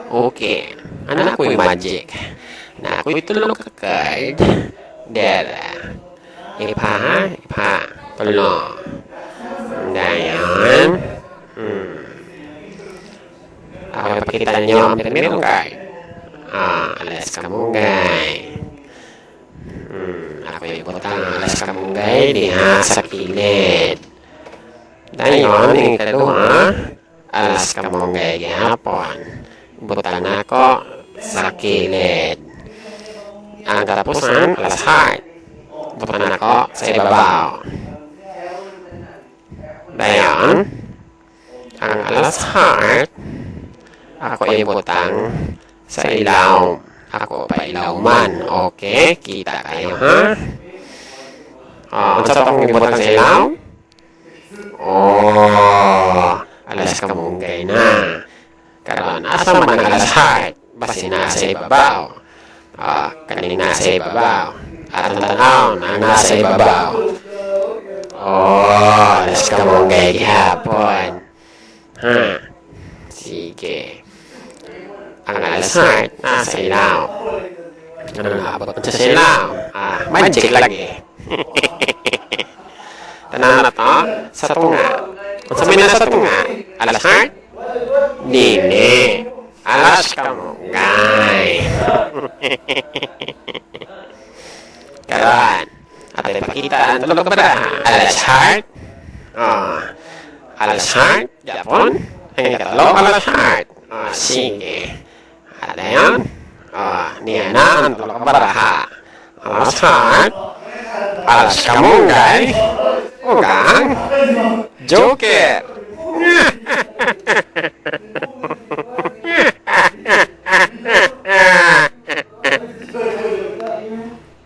Okay. Ana ako'y magic. Na ako'y tulo ka card. Dere. Ipha, ipha. Tulo. Dayon. Ako ipakita ninyo ang primerong card. Ah, alas kamunggay. Ako ibutang ang alas kamunggay diha sa kilid. Dayon, ang ikaduha, alas kamunggay gihapon. Butang nako sa kilid. Ang katapusan, alas heart. Butang nako sa ibabaw. Dayon, ang alas heart, ako ibutang sa ilawom. Ako pa ilawman. Okay, kita kayo, ha? Oh, unsa tong ibutang sa ilawom? Oh, alas kamunggay na. Karon, asa man ang alas heart? Basi nasa ibabaw. Ah, kaning nasa ibabaw. At ang tanaw ang nasa ibabaw. Oh, alas kamunggay gihapon. Ha? Sige. Ang alas heart, nasa ilawom. Ano naabot mo sa ilawom? Ah, magic lagi. Tanaw na to sa tunga. Unsa may nasa tunga? Alas heart? Dili. Alas kamunggay. Karon, ato ipakita ang tulo ka baraha. Alas heart. Oh. Alas heart, Japon. Ang ikatlo, alas heart. Oh, sige. Dayon. Oh, niya na ang tulo ka baraha. Alas heart. Alas kamunggay. Ug ang Joker.